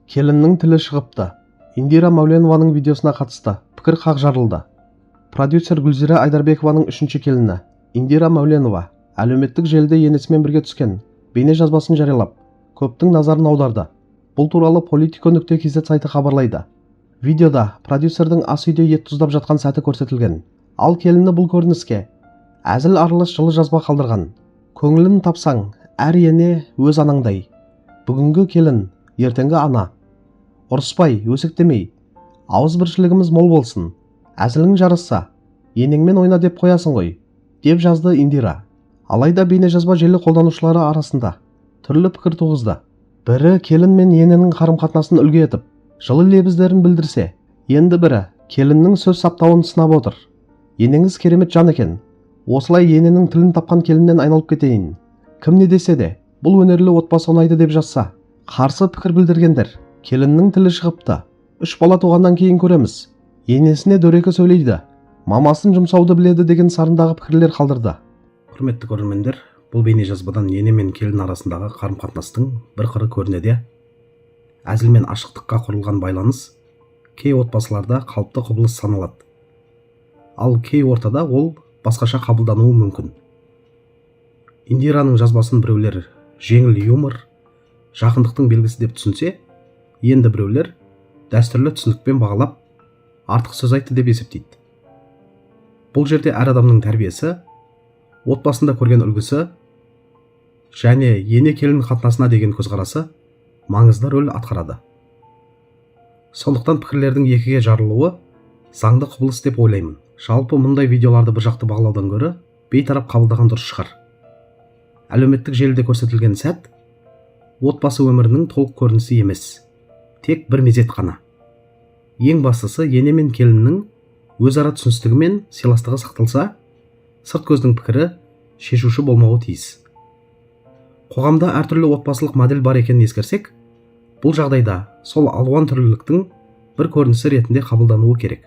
Келіннің тілі шығыпты. Индира Мәуленованың видеосына қатысты пікір қақ жарылды. Продюсер Гүлзира Айдарбекованың үшінші келіні Индира Мәуленова әлеуметтік желіде енесімен бірге түскен бейне жазбасын жариялап, көптің назарын аударды. Бұл туралы politico.kz сайты хабарлайды. Видеода продюсердің ас үйде ет тұздап жатқан сәті көрсетілген. Ал келіні бұл көрініске әзіл аралас жылы жазба қалдырған. Көңілін тапсаң, әр ене өз анаңдай. Бүгінгі келін, ертеңгі ана. Ұрыспай, өсектемей, ауызбіршілігіміз мол болсын. Әзілің жарасса, енеңмен ойна деп қоясың ғой, деп жазды Индира. Алайда бейне жазба желі қолданушылары арасында түрлі пікір туғызды. Бірі келін мен ененің қарым-қатынасын үлгі етіп, жылы лебіздерін білдірсе, енді бірі келіннің сөз саптауын сынап отыр. Енеңіз керемет жан екен. Осылай ененің тілін тапқан келіннен айналып кетейін. Кім не десе де, бұл өнерлі отбасы ұнайды деп жазса, қарсы пікір білдіргендер келіннің тілі шығыпты. Үш бала туғаннан кейін көреміз. Енесіне дөрекі сөйлейді. Мамасын жұмсауды біледі деген сарындағы пікірлер қалдырды. Құрметті көрермендер, бұл бейне жазбадан ене мен келін арасындағы қарым-қатынастың бір қыры көрінеді. Әзіл мен ашықтыққа құрылған байланыс кей отбасыларда қалыпты құбылыс саналады. Ал кей ортада ол басқаша қабылдануы мүмкін. Индираның жазбасын біреулер жеңіл юмор, жақындықтың белгісі деп түсінсе, енді біреулер дәстүрлі түсінікпен бағалап, артық сөз айтты деп есептейді. Бұл жерде әр адамның тәрбиесі, отбасында көрген үлгісі және ене келін қатынасына деген көзқарасы маңызды рөл атқарады. Сондықтан пікірлердің екіге жарылуы заңды құбылыс деп ойлаймын. Жалпы, мұндай видеоларды бір жақты бағалаудан гөрі бейтарап қабылдаған дұрыс шығар. Әлеуметтік желіде көрсетілген сәт отбасы өмірінің толық көрінісі емес, тек бір мезет қана. Ең бастысы, ене мен келіннің өзара түсіністігі мен сыйластығы сақталса, сырт көздің пікірі шешуші болмауы тиіс. Қоғамда әртүрлі отбасылық модель бар екенін ескерсек, бұл жағдайда сол алуан түрліліктің бір көрінісі ретінде қабылдануы керек.